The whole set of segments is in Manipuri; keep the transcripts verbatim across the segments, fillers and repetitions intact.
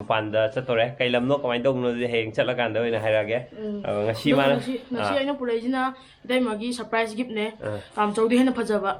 ꯃꯄꯥꯟꯗ ꯆꯠꯇꯣꯔꯦ꯫ ꯀꯩ ꯂꯝꯅꯣ, ꯀꯃꯥꯏꯅ ꯇꯧꯕꯅꯣꯗꯨꯗꯤ ꯍꯌꯦꯡ ꯆꯠꯂꯀꯥꯟꯗ ꯑꯣꯏꯅ ꯍꯥꯏꯔꯛꯑꯒꯦ꯫ ꯎꯝ꯫ ꯑ, ꯉꯁꯤ ꯑꯗꯨꯒ ꯃꯥꯅ, ꯉꯁꯤ, ꯉꯁꯤ ꯑꯥ꯫ ꯑꯩꯅ ꯄꯨꯔꯛꯏꯁꯤꯅ ꯏꯇꯩꯃꯒꯤ surprise gift ꯅꯦ꯫ ꯑꯥ꯫ ꯀꯥꯝꯆꯧꯗꯤ ꯍꯦꯟꯅ ꯐꯖꯕ꯫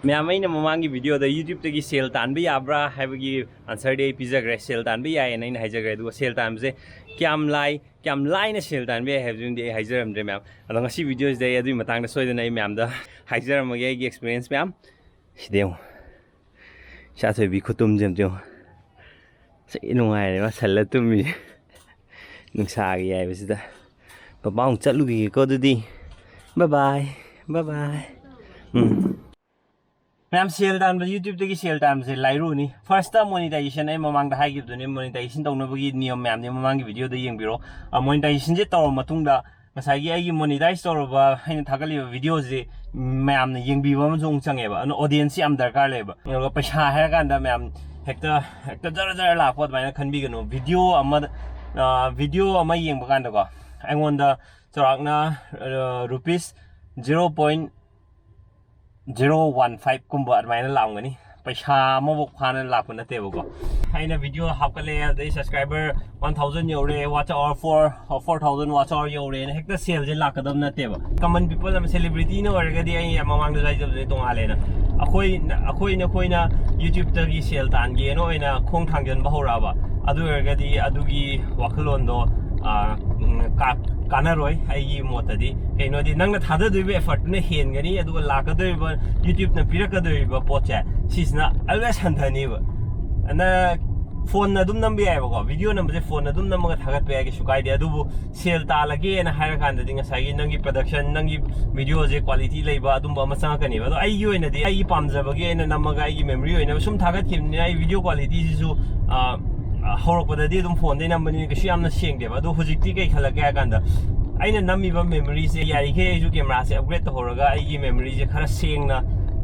ꯃꯌꯥꯝ, ꯑꯩꯅ ꯃꯃꯥꯡꯒꯤ video ꯗ YouTube ꯇꯒꯤ ꯁꯦꯜ ꯇꯥꯟꯕ ꯌꯥꯕ꯭ꯔꯥ ꯍꯥꯏꯕꯒꯤ answer ꯗꯤ ꯑꯩ ꯄꯤꯖꯈ꯭ꯔꯦ꯫ ꯁꯦꯜ ꯇꯥꯟꯕ ꯌꯥꯏꯌꯦꯅ ꯑꯩꯅ ꯍꯥꯏꯖꯈ꯭ꯔꯦ꯫ ꯑꯗꯨꯒ ꯁꯦꯜ ꯇꯥꯟꯕꯁꯦ ꯀꯌꯥꯝ ꯂꯥꯏ, ꯀꯌꯥꯝ ꯂꯥꯏꯅ ꯁꯦꯜ ꯇꯥꯟꯕ ꯌꯥꯏ ꯍꯥꯏꯕꯗꯨꯃꯗꯤ ꯑꯩ ꯍꯥꯏꯖꯔꯝꯗ꯭ꯔꯦ, ꯃꯌꯥꯝ꯫ ꯑꯗꯣ ꯉꯁꯤ video ꯁꯤꯗ ꯑꯩ ꯑꯗꯨꯒꯤ ꯃꯇꯥꯡꯗ ꯁꯣꯏꯗꯅ ꯑꯩ ꯃꯌꯥꯝꯗ ꯍꯥꯏꯖꯔꯝꯃꯒꯦ, ꯑꯩꯒꯤ experience ꯃꯌꯥꯝ꯫ ꯁꯤꯗ ꯌꯦꯡꯉꯨ, ꯏꯆꯥꯊꯣꯏꯕꯤ ꯈꯨꯇꯨꯝꯁꯦ ꯑꯝꯇ ꯌꯦꯡꯉꯨ꯫ ꯁꯤ ꯅꯨꯡꯉꯥꯏꯔꯦ, ꯃꯥ ꯁꯜꯂ ꯇꯨꯝꯃꯤ꯫ ꯅꯨꯡꯁꯥꯒꯤ ꯌꯥꯏꯕꯁꯤꯗ꯫ ꯄꯄꯥ ꯑꯃꯨꯛ ꯆꯠꯂꯨꯈꯤꯒꯦꯀꯣ ꯑꯗꯨꯗꯤ꯫ Bye bye, bye bye꯫ ꯎꯝ꯫ ꯃꯌꯥꯝ, ꯁꯦꯜ ꯇꯥꯟꯕ, YouTube ꯇꯒꯤ ꯁꯦꯜ ꯇꯥꯟꯕꯁꯦ ꯂꯥꯏꯔꯨꯅꯤ꯫ First ꯇ monetization, ꯑꯩ ꯃꯃꯥꯡꯗ ꯍꯥꯏꯈꯤꯕꯗꯨꯅꯤ, monetization ꯇꯧꯅꯕꯒꯤ ꯅꯤꯌꯝ ꯃꯌꯥꯝꯗꯤ ꯃꯃꯥꯡꯒꯤ video ꯗ ꯌꯦꯡꯕꯤꯔꯣ꯫ ꯑ, monetization ꯁꯦ ꯇꯧꯔꯕ ꯃꯇꯨꯡꯗ ꯉꯁꯥꯏꯒꯤ ꯑꯩꯒꯤ monetize ꯇꯧꯔꯕ ꯑꯩꯅ ꯊꯥꯒꯠꯂꯤꯕ video ꯁꯦ ꯃꯌꯥꯝꯅ ꯌꯦꯡꯕꯤꯕ ꯑꯃꯁꯨ ꯑꯃꯨꯛ ꯆꯪꯉꯦꯕ꯫ ꯑꯗꯨꯅ audience ꯁꯦ ꯌꯥꯝ ꯗꯔꯀꯥꯔ ꯂꯩꯌꯦꯕ꯫ ꯑꯗꯨꯒ ꯄꯩꯁꯥ ꯍꯥꯏꯔ ꯀꯥꯟꯗ ꯃꯌꯥꯝ ꯍꯦꯛꯇ, ꯍꯦꯛꯇ ꯖꯔ ꯖꯔ ꯂꯥꯛꯄ ꯑꯗꯨꯃꯥꯏꯅ ꯈꯟꯕꯤꯒꯅꯨ꯫ Video ꯑꯃ, ꯑ, video ꯑꯃ ꯌꯦꯡꯕ ꯀꯥꯟꯗꯀꯣ, ꯑꯩꯉꯣꯟꯗ ꯆꯥꯎꯔꯥꯛꯅ, ꯑ, rupees zero point zero one five ꯀꯨꯝꯕ ꯑꯗꯨꯃꯥꯏꯅ ꯂꯥꯛꯑꯝꯒꯅꯤ꯫ ꯄꯩꯁꯥ ꯑꯃꯐꯥꯎ ꯐꯥꯅ ꯂꯥꯛꯄ ꯅꯠꯇꯦꯕꯀꯣ꯫ ꯑꯩꯅ video ꯍꯥꯞꯀꯠꯂꯛꯑꯦ, ꯑꯗꯩ subscriber one thousand ꯌꯧꯔꯦ, watch hour four, four thousand watch hour ꯌꯧꯔꯦꯅ ꯍꯦꯛꯇ ꯁꯦꯜꯁꯦ ꯂꯥꯛꯀꯗꯕ ꯅꯠꯇꯦꯕ꯫ Common people ꯑꯃ, celebrity ꯅ ꯑꯣꯏꯔꯒꯗꯤ, ꯑꯩ ꯃꯃꯥꯡꯗꯁꯨ ꯍꯥꯏꯖꯕꯗꯨꯅꯤ, ꯇꯣꯉꯥꯜꯂꯦꯅ꯫ ꯑꯩꯈꯣꯏ, ꯑꯩꯈꯣꯏꯅ, ꯑꯩꯈꯣꯏꯅ YouTube ꯇꯒꯤ ꯁꯦꯜ ꯇꯥꯟꯒꯦꯅ ꯑꯣꯏꯅ ꯈꯣꯡ ꯊꯥꯡꯖꯟꯕ ꯍꯧꯔꯛꯑꯕ, ꯑꯗꯨ ꯑꯣꯏꯔꯒꯗꯤ ꯑꯗꯨꯒꯤ ꯋꯥꯈꯜꯂꯣꯟꯗꯣ, ꯑ, ꯎꯝ, ꯀꯥ-, ꯀꯥꯟꯅꯔꯣꯏ ꯑꯩꯒꯤ ꯃꯣꯠꯇꯗꯤ꯫ ꯀꯩꯅꯣꯗꯤ ꯅꯪꯅ ꯊꯥꯗꯗꯣꯏꯕ effort ꯇꯨꯅ ꯍꯦꯟꯒꯅꯤ, ꯑꯗꯨꯒ ꯂꯥꯛꯀꯗꯣꯏꯕ, YouTube ꯅ ꯄꯤꯔꯛꯀꯗꯣꯏꯕ ꯄꯣꯠꯁꯦ, ꯁꯤꯁꯤꯅ always ꯍꯟꯊꯅꯤꯕ꯫ ꯑꯗꯨꯅ phone ꯅ ꯑꯗꯨꯝ ꯅꯝꯕ ꯌꯥꯏꯕꯀꯣ, video ꯅꯝꯕꯁꯦ phone ꯅ ꯑꯗꯨꯝ ꯅꯝꯃꯒ ꯊꯥꯒꯠꯄ ꯌꯥꯏ, ꯀꯩꯁꯨ ꯀꯥꯏꯗꯦ꯫ ꯑꯗꯨꯕꯨ ꯁꯦꯜ ꯇꯥꯜꯂꯒꯦꯅ ꯍꯥꯏꯔ ꯀꯥꯟꯗꯗꯤ ꯉꯁꯥꯏꯒꯤ ꯅꯪꯒꯤ production, ꯅꯪꯒꯤ video ꯁꯦ quality ꯂꯩꯕ ꯑꯗꯨꯝꯕ ꯑꯃ ꯆꯪꯉꯛꯀꯅꯦꯕ꯫ ꯑꯗꯣ ꯑꯩꯒꯤ ꯑꯣꯏꯅꯗꯤ ꯑꯩꯒꯤ ꯄꯥꯝꯖꯕꯒꯤ ꯑꯩꯅ ꯅꯝꯃꯒ ꯑꯩꯒꯤ memory ꯑꯣꯏꯅꯕ ꯁꯨꯝ ꯊꯥꯒꯠꯈꯤꯕꯅꯤꯅ, ꯑꯩ video quality ꯁꯤꯁꯨ, ꯑ, ꯑ, ꯍꯧꯔꯛꯄꯗꯗꯤ ꯑꯗꯨꯝ phone ꯗꯩ ꯅꯝꯕꯅꯤꯅ ꯀꯩꯁꯨ ꯌꯥꯝꯅ ꯁꯦꯡꯗꯦꯕ꯫ ꯑꯗꯣ ꯍꯧꯖꯤꯛꯇꯤ ꯀꯩ ꯈꯜꯂꯛꯀꯦ ꯍꯥꯏ ꯀꯥꯟꯗ, ꯑꯩꯅ ꯅꯝꯃꯤꯕ memoryꯁꯦ ꯌꯥꯔꯤꯈꯩ ꯑꯩꯁꯨ cameraꯁꯦ upgrade ꯇꯧꯍꯧꯔꯒ ꯑꯩꯒꯤ memoryꯁꯦ ꯈꯔ ꯁꯦꯡꯅ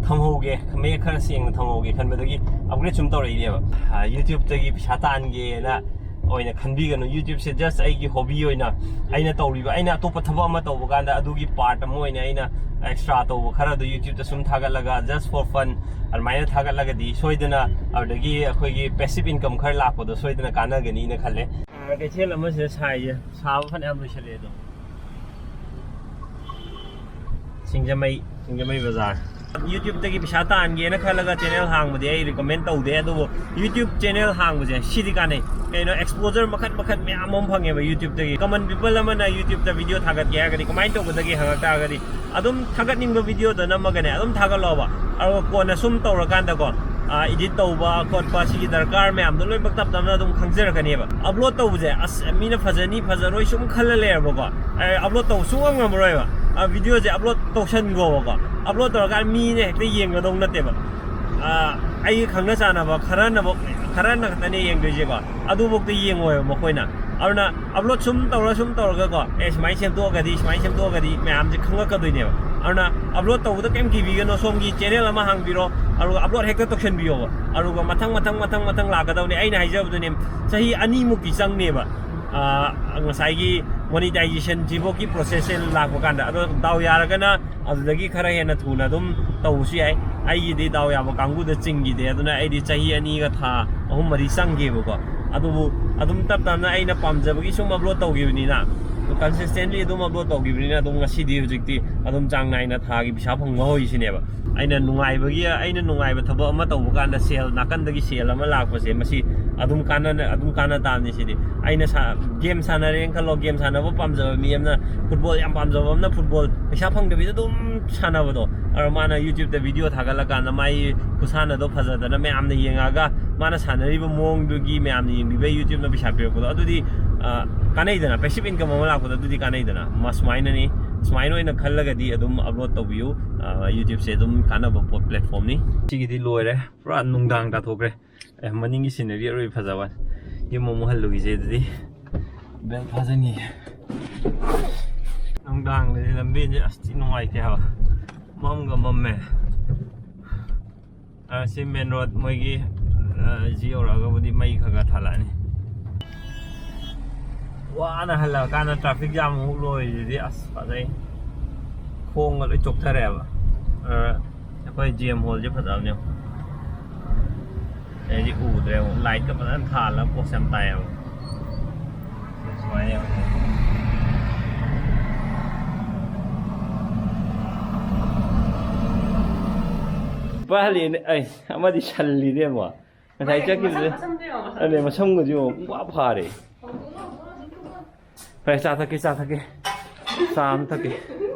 ꯊꯝꯍꯧꯒꯦ, ꯃꯌꯦꯛ ꯈꯔ ꯁꯦꯡꯅ ꯊꯝꯍꯧꯒꯦ ꯈꯟꯕꯗꯒꯤ upgrade ꯁꯨꯝ ꯇꯧꯔꯛꯏꯅꯦꯕ꯫ ꯑ, YouTubeꯇꯒꯤ ꯄꯩꯁꯥ ꯇꯥꯟꯒꯦꯅ ꯑꯣꯏꯅ ꯈꯟꯕꯤꯒꯅꯨ꯫ YouTubeꯁꯦ just ꯑꯩꯒꯤ hobby ꯑꯣꯏꯅ, ꯑꯩꯅ ꯇꯧꯔꯤꯕ, ꯑꯩꯅ ꯑꯇꯣꯞꯄ ꯊꯕꯛ ꯑꯃ ꯇꯧꯕ ꯀꯥꯟꯗ ꯑꯗꯨꯒꯤ part ꯑꯃ ꯑꯣꯏꯅ ꯑꯩꯅ extra ꯇꯧꯕ ꯈꯔꯗꯣ YouTubeꯇ ꯁꯨꯝ ꯊꯥꯒꯠꯂꯒ, just for fun ꯑꯗꯨꯃꯥꯏꯅ ꯊꯥꯒꯠꯂꯒꯗꯤ ꯁꯣꯏꯗꯅ ꯑꯗꯨꯗꯒꯤ ꯑꯩꯈꯣꯏꯒꯤ passive income ꯈꯔ ꯂꯥꯛꯄꯗꯣ ꯁꯣꯏꯗꯅ ꯀꯥꯟꯅꯒꯅꯤꯅ ꯈꯜꯂꯦ꯫ ꯑ, ꯀꯩꯊꯦꯜ ꯑꯃꯁꯤꯗ ꯁꯥꯏꯁꯦ, ꯁꯥꯕ ꯐꯅꯌꯥꯝ ꯂꯣꯏꯁꯜꯂꯛꯑꯦ ꯑꯗꯣ꯫ ꯁꯤꯡꯖꯃꯩ, ꯁꯤꯡꯖꯃꯩ ꯕꯖꯥꯔ꯫ YouTubeꯇꯒꯤ ꯄꯩꯁꯥ ꯇꯥꯟꯒꯦꯅ ꯈꯜꯂꯒ channel ꯍꯥꯡꯕꯗꯤ ꯑꯩ recommend ꯇꯧꯗꯦ, ꯑꯗꯨꯕꯨ YouTube channel ꯍꯥꯡꯕꯁꯦ ꯁꯤꯗꯤ ꯀꯥꯟꯅꯩ꯫ ꯀꯩꯅꯣ, exposure ꯃꯈꯟ ꯃꯈꯟ ꯃꯌꯥꯝ ꯑꯃ ꯐꯪꯉꯦꯕ YouTubeꯇꯒꯤ꯫ Common people ꯑꯃꯅ YouTubeꯇ video ꯊꯥꯒꯠꯀꯦ ꯍꯥꯏꯔꯒꯗꯤ ꯀꯃꯥꯏꯅ ꯇꯧꯒꯗꯒꯦ ꯍꯪꯉꯛ ꯇꯥꯔꯒꯗꯤ, ꯑꯗꯨꯝ ꯊꯥꯒꯠꯅꯤꯡꯕ videoꯗꯣ ꯅꯝꯃꯒꯅꯦ ꯑꯗꯨꯝ ꯊꯥꯒꯠꯂꯣꯕ꯫ ꯑꯗꯨꯒ ꯀꯣꯟꯅ ꯁꯨꯝ ꯇꯧꯔꯀꯥꯟꯗꯀꯣ, ꯑ, edit ꯇꯧꯕ ꯈꯣꯠꯄ ꯁꯤꯒꯤ ꯗꯔꯀꯥꯔ ꯃꯌꯥꯝꯗꯣ ꯂꯣꯏꯅꯃꯛ ꯇꯞ ꯇꯞꯅ ꯑꯗꯨꯝ ꯈꯪꯖꯔꯛꯀꯅꯦꯕ꯫ Upload ꯇꯧꯕꯁꯦ, ꯑꯁ, ꯃꯤꯅ ꯐꯖꯅꯤ ꯐꯖꯔꯣꯏ ꯁꯨꯝ ꯈꯜꯂ ꯂꯩꯔꯕꯀꯣ, ꯑ, upload ꯇꯧꯕ ꯁꯨꯡꯉꯝ ꯉꯝꯃꯔꯣꯏꯕ꯫ ꯑ, videoꯁꯦ upload ꯇꯧꯁꯟꯈꯣꯕꯀꯣ꯫ Upload ꯇꯧꯔꯀꯥꯟꯗ ꯃꯤꯅ ꯍꯦꯛꯇ ꯌꯦꯡꯒꯗꯧ ꯅꯠꯇꯦꯕ꯫ ꯑ, ꯑꯩꯒꯤ ꯈꯪꯅ ꯆꯥꯟꯅꯕ ꯈꯔꯅꯕꯨ, ꯈꯔꯅ ꯈꯛꯇꯅꯦ ꯌꯦꯡꯗꯣꯏꯁꯦꯀꯣ꯫ ꯑꯗꯨꯐꯥꯎꯗ ꯌꯦꯡꯉꯣꯏꯕ ꯃꯈꯣꯏꯅ꯫ ꯑꯗꯨꯅ upload ꯁꯨꯝ ꯇꯧꯔ ꯁꯨꯝ ꯇꯧꯔꯒꯀꯣ, ꯑꯦ, ꯁꯨꯃꯥꯏꯅ ꯁꯦꯝꯗꯣꯛꯑꯒꯗꯤ, ꯁꯨꯃꯥꯏꯅ ꯁꯦꯝꯗꯣꯛꯑꯒꯗꯤ ꯃꯌꯥꯝꯁꯦ ꯈꯪꯉꯛꯀꯗꯣꯏꯅꯦꯕ꯫ ꯑꯗꯨꯅ upload ꯇꯧꯕꯗ ꯀꯩꯝ ꯀꯤꯕꯤꯒꯅꯣ, ꯁꯣꯝꯒꯤ channel ꯑꯃ ꯍꯥꯡꯕꯤꯔꯣ, ꯑꯗꯨꯒ upload ꯍꯦꯛꯇ ꯇꯧꯁꯟꯕꯤꯌꯣꯕ꯫ ꯑꯗꯨꯒ ꯃꯊꯪ, ꯃꯊꯪ, ꯃꯊꯪ, ꯃꯊꯪ ꯂꯥꯛꯀꯗꯕꯅꯦ꯫ ꯑꯩꯅ ꯍꯥꯏꯖꯕꯗꯨꯅꯦ, ꯆꯍꯤ ꯑꯅꯤꯃꯨꯛꯇꯤ ꯆꯪꯅꯦꯕ, ꯑ, ꯉꯁꯥꯏꯒꯤ monetization ꯁꯤꯐꯥꯎꯒꯤ process ꯁꯦ ꯂꯥꯛꯄ ꯀꯥꯟꯗ꯫ ꯑꯗꯣ ꯗꯥꯎ ꯌꯥꯔꯒꯅ ꯑꯗꯨꯗꯒꯤ ꯈꯔ ꯍꯦꯟꯅ ꯊꯨꯅ ꯑꯗꯨꯝ ꯇꯧꯕꯁꯨ ꯌꯥꯏ꯫ ꯑꯩꯒꯤꯗꯤ ꯗꯥꯎ ꯌꯥꯕ ꯀꯥꯡꯕꯨꯗ ꯆꯤꯡꯈꯤꯗꯦ, ꯑꯗꯨꯅ ꯑꯩꯗꯤ ꯆꯍꯤ ꯑꯅꯤꯒ ꯊꯥ ꯑꯍꯨꯝ ꯃꯔꯤ ꯆꯪꯒꯦꯕꯀꯣ꯫ ꯑꯗꯨꯕꯨ ꯑꯗꯨꯝ ꯇꯞ ꯇꯞꯅ ꯑꯩꯅ ꯄꯥꯝꯖꯕꯒꯤ ꯁꯨꯝ upload ꯇꯧꯈꯤꯕꯅꯤꯅ, consistently ꯑꯗꯨꯝ upload ꯇꯧꯈꯤꯕꯅꯤꯅ, ꯑꯗꯨꯝ ꯉꯁꯤꯗꯤ ꯍꯧꯖꯤꯛꯇꯤ ꯑꯗꯨꯝ ꯆꯥꯡ ꯅꯥꯏꯅ ꯊꯥꯒꯤ ꯄꯩꯁꯥ ꯐꯪꯕ ꯍꯧꯔꯤꯁꯤꯅꯦꯕ꯫ ꯑꯩꯅ ꯅꯨꯡꯉꯥꯏꯕꯒꯤ, ꯑꯩꯅ ꯅꯨꯡꯉꯥꯏꯕ ꯊꯕꯛ ꯑꯃ ꯇꯧꯕ ꯀꯥꯟꯗ ꯁꯦꯜ, ꯅꯥꯀꯟꯗꯒꯤ ꯁꯦꯜ ꯑꯃ ꯂꯥꯛꯄꯁꯦ, ꯃꯁꯤ ꯑꯗꯨꯝ ꯀꯥꯟꯅ, ꯑꯗꯨꯝ ꯀꯥꯟꯅ ꯇꯥꯕꯅꯤ ꯁꯤꯗꯤ꯫ ꯑꯩꯅ ꯁꯥ-, game ꯁꯥꯟꯅꯔꯦꯅ ꯈꯜꯂꯣ, game ꯁꯥꯟꯅꯕ ꯄꯥꯝꯖꯕ ꯃꯤ ꯑꯃꯅ, football ꯌꯥꯝ ꯄꯥꯝꯖꯕ ꯑꯃꯅ football ꯄꯩꯁꯥ ꯐꯪꯗꯕꯤꯗ ꯑꯗꯨꯝ ꯁꯥꯟꯅꯕꯗꯣ, ꯑꯗꯣ ꯃꯥꯅ YouTubeꯇ video ꯊꯥꯒꯠꯂꯀꯥꯟꯗ ꯃꯥꯒꯤ ꯈꯨꯁꯥꯟꯅꯗꯣ ꯐꯖꯗꯅ ꯃꯌꯥꯝꯅ ꯌꯦꯡꯉꯛꯑꯒ ꯃꯥꯅ ꯁꯥꯟꯅꯔꯤꯕ ꯃꯑꯣꯡꯗꯨꯒꯤ ꯃꯌꯥꯝꯅ ꯌꯦꯡꯕꯤꯕ YouTubeꯅ ꯄꯩꯁꯥ ꯄꯤꯔꯛꯄꯗꯣ, ꯑꯗꯨꯗꯤ, ꯑ, ꯀꯥꯟꯅꯩꯗꯅ, passive income ꯑꯃ ꯂꯥꯛꯄꯗꯣ ꯑꯗꯨꯗꯤ ꯀꯥꯟꯅꯩꯗꯅ꯫ ꯃ-, ꯁꯨꯃꯥꯏꯅꯅꯤ, ꯁꯨꯃꯥꯏꯅ ꯑꯣꯏꯅ ꯈꯜꯂꯒꯗꯤ ꯑꯗꯨꯝ upload ꯇꯧꯕꯤꯌꯨ꯫ ꯑ, YouTubeꯁꯦ ꯑꯗꯨꯝ ꯀꯥꯟꯅꯕ ꯄꯣꯠ, platformꯅꯤ꯫ ꯁꯤꯒꯤꯗꯤ ꯂꯣꯏꯔꯦ, ꯄꯨꯔꯥ ꯅꯨꯡꯗꯥꯡ ꯇꯥꯊꯣꯛꯈ꯭ꯔꯦ꯫ ꯑꯦ, ꯃꯅꯤꯡꯒꯤ scenery ꯑꯔꯣꯏ ꯐꯖꯕ꯫ ꯌꯨꯝ ꯑꯃꯨꯛ ꯍꯜꯂꯨꯈꯤꯁꯦ ꯑꯗꯨꯗꯤ꯫ Bell ꯐꯥꯖꯟꯈꯤꯒꯦ꯫ ꯅꯨꯡꯗꯥꯡꯗꯗꯤ ꯂꯝꯕꯤꯁꯦ ꯑꯁ ꯊꯤ ꯅꯨꯡꯉꯥꯏꯇꯦ ꯍꯥꯏꯕ꯫ ꯃꯝꯒ ꯃꯝꯃꯦ꯫ ꯑ, ꯁꯤ ꯃꯦꯟ ꯔꯣꯗ ꯃꯣꯏꯒꯤ, ꯑ, ꯁꯤ ꯌꯧꯔꯛꯑꯒꯕꯨꯗꯤ ꯃꯩ ꯈꯔ ꯈꯔ ꯊꯥꯜꯂꯛꯑꯅꯤ꯫ ꯋꯥꯅ ꯍꯜꯂꯛꯑꯀꯥꯟꯗ ꯇ꯭ꯔꯥꯐꯤꯛ ꯖꯥꯝ ꯑꯃꯨꯛ ꯂꯣꯏꯔꯤꯁꯤꯗꯤ ꯑꯁ ꯐꯖꯩ꯫ ꯈꯣꯡꯒ ꯂꯣꯏ ꯆꯣꯛꯊꯔꯦꯕ꯫ ꯑ, ꯑꯩꯈꯣꯏ ꯖꯤ ꯑꯦꯝ ꯍꯣꯜꯁꯦ ꯐꯖꯕꯅꯦ꯫ ꯑꯩꯗꯤ ꯎꯗ꯭ꯔꯦ ꯑꯃꯨꯛ꯫ ꯂꯥꯏꯠꯀ ꯐꯖꯅ ꯊꯥꯜꯂꯒ ꯄꯣꯁ ꯌꯥꯝ ꯇꯥꯏꯌꯦꯕ꯫ ꯁꯨꯃꯥꯏꯅ ꯌꯦꯡꯉꯣ꯫ ꯄꯥꯍꯜꯂꯤꯅꯦ꯫ ꯑꯩ ꯑꯃꯗꯤ ꯁꯜꯂꯤꯅꯦ ꯑꯃꯨꯛ꯫ ꯉꯁꯥꯏ ꯆꯠꯈꯤꯕꯗ꯫ ꯃꯁꯝ, ꯃꯁꯝꯗꯣ ꯌꯦꯡꯉꯣ, ꯃꯁꯝ꯫ ꯑꯗꯨꯅꯦ, ꯃꯁꯝꯒꯁꯨ ꯌꯦꯡꯉꯣ, ꯄꯨꯡꯐꯥ ꯐꯥꯔꯦ꯫ ꯐꯔꯦ, ꯆꯥ ꯊꯛꯀꯦ, ꯆꯥ ꯊꯛꯀꯦ꯫ ꯆꯥ ꯑꯃ ꯊꯛꯀꯦ꯫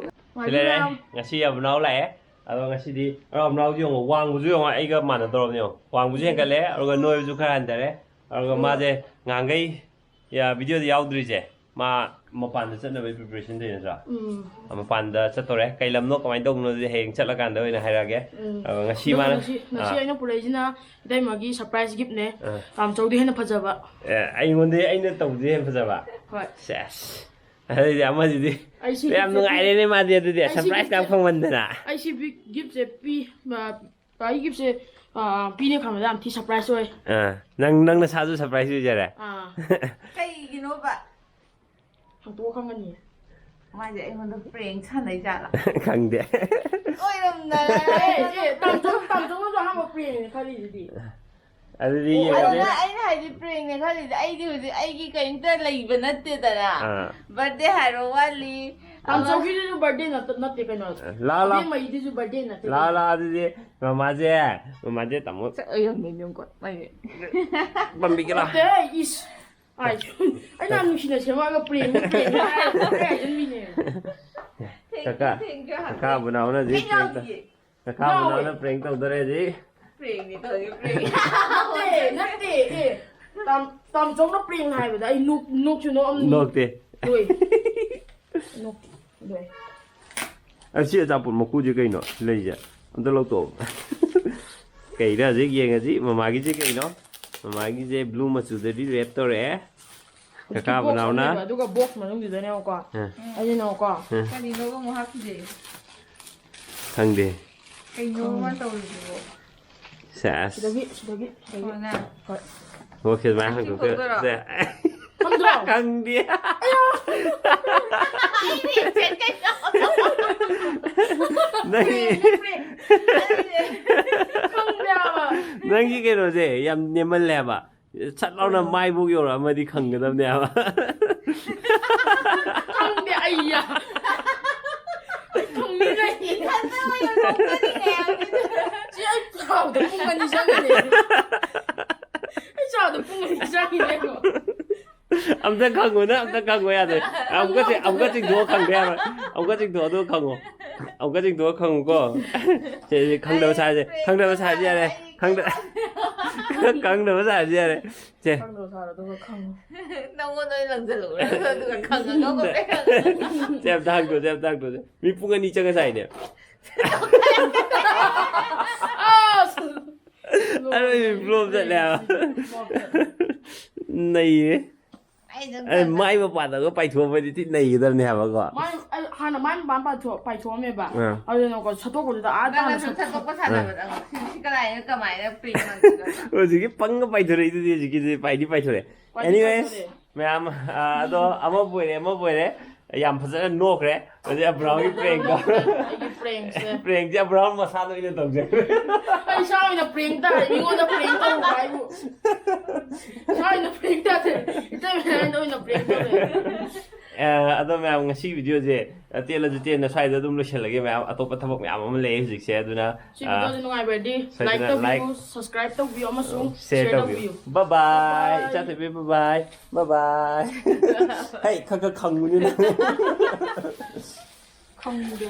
ꯁꯤ ꯂꯩꯔꯦ꯫ ꯉꯁꯤ ꯑꯕꯨꯅꯥꯎ ꯂꯥꯛꯑꯦ꯫ ꯑꯗꯣ ꯉꯁꯤꯗꯤ ꯑꯕꯨꯅꯥꯎꯁꯦ ꯌꯦꯡꯉꯣ, ꯋꯥꯡꯕꯁꯨ ꯌꯦꯡꯉꯣ, ꯑꯩꯒ ꯃꯥꯟꯅꯗꯧꯔꯕꯅꯦ ꯌꯦꯡꯉꯣ꯫ ꯋꯥꯡꯕꯁꯨ ꯍꯦꯟꯒꯠꯂꯦ, ꯑꯗꯨꯒ ꯅꯣꯏꯕꯁꯨ ꯈꯔ ꯍꯟꯊꯔꯦ꯫ ꯑꯗꯨꯒ ꯃꯥꯁꯦ ꯉꯍꯥꯟꯈꯩ, ꯌꯥ, ꯚꯤꯗꯤꯑꯣꯗ ꯌꯥꯎꯗ꯭ꯔꯤꯁꯦ, ꯃꯥ ꯃꯄꯥꯟꯗ ꯆꯠꯅꯕꯒꯤ preparation ꯇꯧꯔꯤ ꯅꯠꯇ꯭ꯔꯥ? ꯎꯝ꯫ ꯃꯄꯥꯟꯗ ꯆꯠꯇꯣꯔꯦ꯫ ꯀꯩ ꯂꯝꯅꯣ, ꯀꯃꯥꯏꯅ ꯇꯧꯕꯅꯣ, ꯑꯗꯨꯗꯤ ꯍꯌꯦꯡ ꯆꯠꯂꯀꯥꯟꯗ ꯑꯣꯏꯅ ꯍꯥꯏꯔꯛꯑꯒꯦ꯫ ꯎꯝ꯫ ꯑꯗꯣ ꯉꯁꯤ ꯑꯗꯨꯒ ꯃꯥꯅ, ꯉꯁꯤ, ꯉꯁꯤ ꯑꯥ꯫ ꯑꯩꯅ ꯄꯨꯔꯛꯏꯁꯤꯅ ꯏꯇꯩꯃꯒꯤ surprise gift ꯅꯦ꯫ ꯑꯥ꯫ ꯇꯥꯝꯆꯧꯗꯤ ꯍꯦꯟꯅ ꯐꯖꯕ꯫ ꯑꯦ, ꯑꯩꯉꯣꯟꯗ, ꯑꯩꯅ ꯇꯧꯕꯗꯤ ꯍꯦꯟꯅ ꯐꯖꯕ? ꯍꯣꯏ꯫ ꯁꯦꯁ꯫ ꯑꯗꯨꯗꯤ ꯑꯃꯁꯤꯗꯤ ꯑꯩ ꯁꯤ ꯌꯥꯝ gift ꯁꯦ ꯅꯨꯡꯉꯥꯏꯔꯦꯅꯦ ꯃꯥꯗꯤ, ꯑꯗꯨꯗꯤ ꯑꯩ ꯁꯤ surprise gift ꯀ ꯁꯦ ꯐꯪꯃꯟꯗꯅ꯫ ꯑꯩ ꯁꯤ ꯕꯤ-, gift ꯁꯦ ꯄꯤ-, ꯑ, ꯑꯩ gift ꯁꯦ, ꯑ, ꯄꯤꯅꯦ ꯈꯟꯕꯗ ꯌꯥꯝ ꯊꯤ surprise ꯑꯣꯏ꯫ ꯑꯥ, ꯅꯪ, ꯅꯪ ꯅꯁꯥꯁꯨ surprise ꯑꯣꯏꯖꯔꯦ? ꯑꯥ꯫ ꯀꯩꯒꯤꯅꯣꯕ? ꯍꯪꯗꯣꯛꯑ ꯈꯪꯒꯅꯤ꯫ ꯃꯥꯁꯦ ꯑꯩꯉꯣꯟꯗ prank ꯁꯥꯟꯅꯩ ꯖꯥꯠꯂꯥ? ꯈꯪꯗꯦ꯫ ꯑꯣꯏꯔꯝꯗꯅ꯫ ꯑꯦ, ꯑꯦ, ꯇꯥꯝꯆꯧ-, ꯇꯥꯝꯆꯧꯅꯁꯨ ꯑꯍꯥꯟꯕ prank ꯅꯦ ꯈꯜꯂꯤꯗꯨꯗꯤ꯫ ꯑꯗꯨꯗꯤ ꯑꯣ, ꯌꯦꯡꯉꯁꯦ꯫ ꯑꯗꯨꯅ ꯑꯩꯅ ꯍꯥꯏꯗꯤ prank ꯅꯦ ꯈꯜꯂꯤꯁꯦ꯫ ꯑꯩꯗꯤ ꯍꯧꯖꯤꯛ ꯑꯩꯒꯤ ꯀꯔꯤꯝꯇ ꯂꯩꯕ ꯅꯠꯇꯦꯗꯅ꯫ ꯑꯥ꯫ Birthday ꯍꯥꯏꯔꯣ ꯋꯥꯠꯂꯤ꯫ ꯇꯥꯝꯆꯧꯒꯤꯗꯨꯁꯨ birthday ꯅꯠꯇ-, ꯅꯠꯇꯦ ꯀꯩꯅꯣ꯫ ꯂꯥ, ꯂꯥ꯫ ꯑꯕꯦꯝꯃꯒꯤꯗꯨꯁꯨ birthday ꯅꯠꯇꯦ ꯂꯥ, ꯀꯩꯅꯣ꯫ ꯂꯥ, ꯑꯗꯨꯗꯤ ꯃꯃꯥꯁꯦ, ꯃꯃꯥꯁꯦ ꯇꯥꯃꯣ꯫ ꯁꯛ ꯑꯣꯏꯔꯝꯃꯦ ꯌꯦꯡꯉꯨꯀꯣ, ꯃꯥꯒꯤ꯫ ꯄꯥꯝꯕꯤꯒꯦꯔꯥ? ꯅꯠꯇꯦ, ꯏꯁ꯫ ꯑꯥꯏ, ꯑꯩꯅ ꯌꯥꯝ ꯅꯨꯡꯁꯤꯅ ꯁꯦꯝꯃꯛꯑꯒ prank ꯅꯦ, prank ꯅꯦ ꯍꯥꯏꯔꯒ ꯄꯪꯍꯥꯏ ꯍꯥꯏꯖꯟꯕꯤꯅꯦ꯫ ꯀꯀꯥ, thank you, thank you꯫ ꯀꯀꯥ ꯑꯕꯨꯅꯥꯎꯅ ꯍꯧꯖꯤꯛ ꯑꯩ prank ꯇꯧ-, ꯌꯥꯎꯗꯤꯌꯦ꯫ ꯀꯀꯥ ꯌꯥꯎꯋꯦ꯫ ꯑꯕꯨꯅꯥꯎꯅ prank ꯇꯧꯗꯣꯔꯦ ꯍꯧꯖꯤꯛ꯫ Prank ꯅꯤ ꯇꯧꯔꯤ, prank꯫ ꯅꯠꯇꯦ, ꯅꯠꯇꯦ, ꯑꯦ꯫ ꯇꯥꯝ-, ꯇꯥꯝꯆꯧꯅ prank ꯍꯥꯏꯕꯗ ꯑꯩ ꯅꯣꯛ-, ꯅꯣꯛꯁꯨ ꯅꯣꯛꯑꯝꯅꯤ꯫ ꯅꯣꯛꯇꯦ꯫ ꯅꯣꯛꯑꯦ꯫ ꯅꯣꯛꯇꯦ꯫ ꯅꯣꯛꯑꯦ꯫ ꯑꯁꯤ ꯑꯆꯥꯄꯣꯠ ꯃꯀꯨꯁꯦ ꯀꯩꯅꯣ? ꯂꯩꯁꯦ꯫ ꯑꯝꯇ ꯂꯧꯊꯣꯛꯑꯣ꯫ ꯀꯩꯅꯣ ꯍꯧꯖꯤꯛ ꯌꯦꯡꯉꯁꯤ꯫ ꯃꯃꯥꯒꯤꯁꯦ ꯀꯩꯅꯣ? ꯃꯃꯥꯒꯤꯁꯦ blue ꯃꯆꯨꯗꯗꯤ wrap ꯇꯧꯔꯛꯑꯦ꯫ ꯀꯀꯥ ꯕꯅꯥꯎꯅ? ꯑꯗꯨꯒ box ꯃꯅꯨꯡꯗꯨꯗꯅꯦꯕꯀꯣ꯫ ꯑ꯫ ꯑꯩꯅ ꯅꯣꯀꯣ꯫ ꯑ꯫ ꯀꯔꯤꯅꯣꯕ ꯑꯃꯨꯛ ꯍꯥꯞꯈꯤꯁꯦ? ꯈꯪꯗꯦ꯫ ꯀꯩꯅꯣꯕ ꯇꯧꯔꯤꯁꯤꯕꯣ? ꯁꯦꯁ꯫ ꯁꯤꯗꯒꯤ, ꯁꯤꯗꯒꯤ, ꯁꯤꯗꯒꯤ꯫ ꯍꯣꯏꯅꯦ꯫ ꯍꯣꯏ꯫ ꯍꯣꯏ, ꯁꯤ ꯑꯗꯨꯃꯥꯏꯅ ꯍꯥꯡꯗꯣꯛꯄꯤꯔꯣ꯫ ꯇꯧꯗꯣꯏꯔꯣ? ꯁꯦ꯫ ꯈꯪꯗ꯭ꯔꯣ? ꯈꯪꯗꯦ꯫ ꯅꯪꯒꯤ ꯈꯪꯗꯦ ꯍꯥꯏꯕ꯫ ꯅꯪꯒꯤ ꯀꯩꯅꯣꯁꯦ ꯌꯥꯝ ꯅꯦꯝꯃꯜꯂꯦ ꯍꯥꯏꯕ꯫ ꯁꯠ ꯂꯥꯎꯅ ꯃꯥꯏꯕꯨꯛ ꯌꯧꯔꯛꯑꯃꯗꯤ ꯈꯪꯒꯗꯕꯅꯦ ꯍꯥꯏꯕ꯫ ꯈꯪꯗꯦ, ꯑꯩ ꯌꯥ-, ꯑꯩ ꯈꯪꯅꯤꯡꯉꯥꯏ ꯏꯊꯟꯗ ꯑꯣꯏꯅ ꯅꯣꯛꯆꯅꯤꯡꯉꯦ ꯍꯥꯏꯕꯅꯤꯗ꯫ ꯁꯤ ꯑꯩ ꯆꯥꯎꯗ ꯄꯨꯡ ꯑꯅꯤ ꯆꯪꯉꯤꯅꯦ꯫ ꯑꯩ ꯆꯥꯎꯗ ꯄꯨꯡ ꯑꯅꯤ ꯆꯪꯉꯤꯅꯦ꯫ ꯑꯝꯇ ꯈꯪꯉꯨꯅ, ꯑꯝꯇ ꯈꯪꯉꯨ ꯌꯥꯗ꯭ꯔꯦ꯫ ꯑꯃꯨꯛꯀ ꯆꯤꯡ-, ꯑꯃꯨꯛꯀ ꯆꯤꯡꯊꯣꯛꯑ ꯈꯪꯗꯦ ꯌꯥꯔꯣꯏ꯫ ꯑꯃꯨꯛꯀ ꯆꯤꯡꯊꯣꯛꯑ ꯑꯗꯨꯒ ꯈꯪꯉꯣ꯫ ꯑꯃꯨꯛꯀ ꯆꯤꯡꯊꯣꯛꯑ ꯈꯪꯉꯨꯀꯣ꯫ ꯁꯦ, ꯁꯦ, ꯈꯪꯗꯕ ꯁꯥꯔꯁꯦ, ꯈꯪꯗꯕ ꯁꯥꯔꯁꯦ ꯌꯥꯔꯦ꯫ ꯈꯪꯗ-, ꯈꯪꯗꯕ ꯁꯥꯔꯁꯦ ꯌꯥꯔꯦ꯫ ꯁꯦ꯫ ꯈꯪꯗꯕ ꯁꯥꯔꯣ, ꯑꯗꯨꯒ ꯈꯪꯉꯣ꯫ ꯅꯪꯉꯣꯟꯗ ꯑꯣꯏꯅ ꯂꯪꯁꯤꯜꯂꯨꯔꯦ, ꯑꯗꯨꯒ ꯈꯪꯉꯒ ꯑꯃꯨꯛ ꯂꯩꯔꯝꯃꯦ꯫ ꯁꯦ, ꯑꯝꯇ ꯍꯥꯡꯗꯣꯛꯑꯣ, ꯁꯦ, ꯑꯝꯇ ꯍꯥꯡꯗꯣꯛꯑꯣ, ꯁꯦ꯫ ꯃꯤ ꯄꯨꯡ ꯑꯅꯤ ꯆꯪꯉ ꯁꯥꯏꯅꯦ꯫ ꯑꯁ! ꯑꯔꯣꯏꯕ flop ꯆꯠꯂꯦ ꯍꯥꯏꯕ꯫ Flop ꯆꯠꯂꯦ꯫ ꯅꯩꯔꯦ꯫ ꯑꯩ ꯑꯗꯨꯝ ꯑꯦ, ꯇꯧꯔꯦ꯫ ꯃꯥꯏ ꯃꯄꯥꯗꯒ ꯄꯥꯏꯊꯣꯛꯑꯝꯃꯗꯤ ꯊꯤ ꯅꯩꯒꯗꯕꯅꯦ ꯍꯥꯏꯕꯀꯣ꯫ ꯃꯥꯏ, ꯑꯩ ꯍꯥꯟꯅ ꯃꯥꯏ ꯃꯄꯥꯟ ꯄꯥꯏꯊꯣꯛ-, ꯄꯥꯏꯊꯣꯛꯑꯝꯃꯦꯕ꯫ ꯑꯥ꯫ ꯑꯗꯨꯅꯀꯣ ꯁꯠꯇꯣꯛꯄꯗꯨꯗ ꯑꯥ ꯅꯪꯅ ꯇꯥꯅ ꯁꯨꯝ ꯁꯠ-, ꯁꯠꯇꯣꯛꯄ ꯁꯥꯟꯅꯕꯗ ꯁꯤ ꯀꯗꯥꯏꯅ ꯀꯃꯥꯏꯅ print ꯃꯥꯟꯗꯣꯏꯅꯣ? ꯍꯧꯖꯤꯛꯀꯤ ꯄꯪꯒ ꯄꯥꯏꯊꯣꯔꯛꯏꯗꯨꯗꯤ, ꯍꯧꯖꯤꯛꯀꯤꯗꯤ ꯄꯥꯏꯗꯤ ꯄꯥꯏꯊꯣꯔꯛꯑꯦ꯫ ꯄꯥꯏꯗꯤ Anyways, ꯄꯥꯏꯊꯣꯔꯛꯑꯦ꯫ ꯃꯌꯥꯝ, ꯑꯥ, ꯑꯗꯣ ꯑꯃꯕꯨ ꯑꯣꯏꯔꯦ, ꯑꯃꯕꯨ ꯑꯣꯏꯔꯦ, ꯌꯥꯝ ꯐꯖꯅ ꯅꯣꯛꯈ꯭ꯔꯦ꯫ ꯍꯧꯖꯤꯛ ꯑꯕ꯭ꯔꯥꯝꯒꯤ prankꯇꯣ꯫ ꯑꯩꯒꯤ prankꯁꯦ꯫ Prankꯁꯦ ꯑꯕ꯭ꯔꯥꯝ ꯃꯁꯥꯅ ꯑꯣꯏꯅ ꯇꯧꯖꯈ꯭ꯔꯦ꯫ ꯑꯩ ꯏꯁꯥ ꯑꯣꯏꯅ prank ꯇꯥꯔꯦ꯫ ꯃꯤꯉꯣꯟꯗ prank ꯇꯧꯔꯨꯕ ꯍꯥꯏꯕꯨ꯫ ꯏꯁꯥ ꯑꯣꯏꯅ prank ꯇꯥꯔꯦ꯫ ꯏꯇꯩꯃ ꯑꯣꯏꯅ prank ꯇꯧꯔꯦ꯫ ꯑ, ꯑꯗꯣ ꯃꯌꯥꯝ, ꯉꯁꯤ videoꯁꯦ, ꯑ, ꯇꯦꯜꯂꯁꯨ ꯇꯦꯟꯅ ꯁ꯭ꯋꯥꯏꯗ ꯑꯗꯨꯝ ꯂꯣꯏꯁꯤꯜꯂꯒꯦ ꯃꯌꯥꯝ꯫ ꯑꯇꯣꯞꯄ ꯊꯕꯛ ꯃꯌꯥꯝ ꯑꯃ ꯂꯩ ꯍꯧꯖꯤꯛꯁꯦ, ꯑꯗꯨꯅ, ꯁꯤ ꯑ, videoꯁꯤ ꯅꯨꯡꯉꯥꯏꯕꯤꯔꯗꯤ ꯁꯣꯏꯗꯅ like ꯇꯧꯕꯤꯌꯨ, like, subscribe ꯇꯧꯕꯤꯌꯨ, ꯑꯃꯁꯨꯡ share share ꯇꯧꯕꯤꯌꯨ꯫ ꯇꯧꯕꯤꯌꯨ꯫ Bye bye. Bye. ꯏꯆꯥ ꯊꯣꯏꯕꯤ, bye bye. Bye bye. ꯍꯩ, ꯈꯔ ꯈꯔ ꯈꯪꯉꯨꯅꯦ ꯅꯪ꯫ ꯈꯪꯗꯦ꯫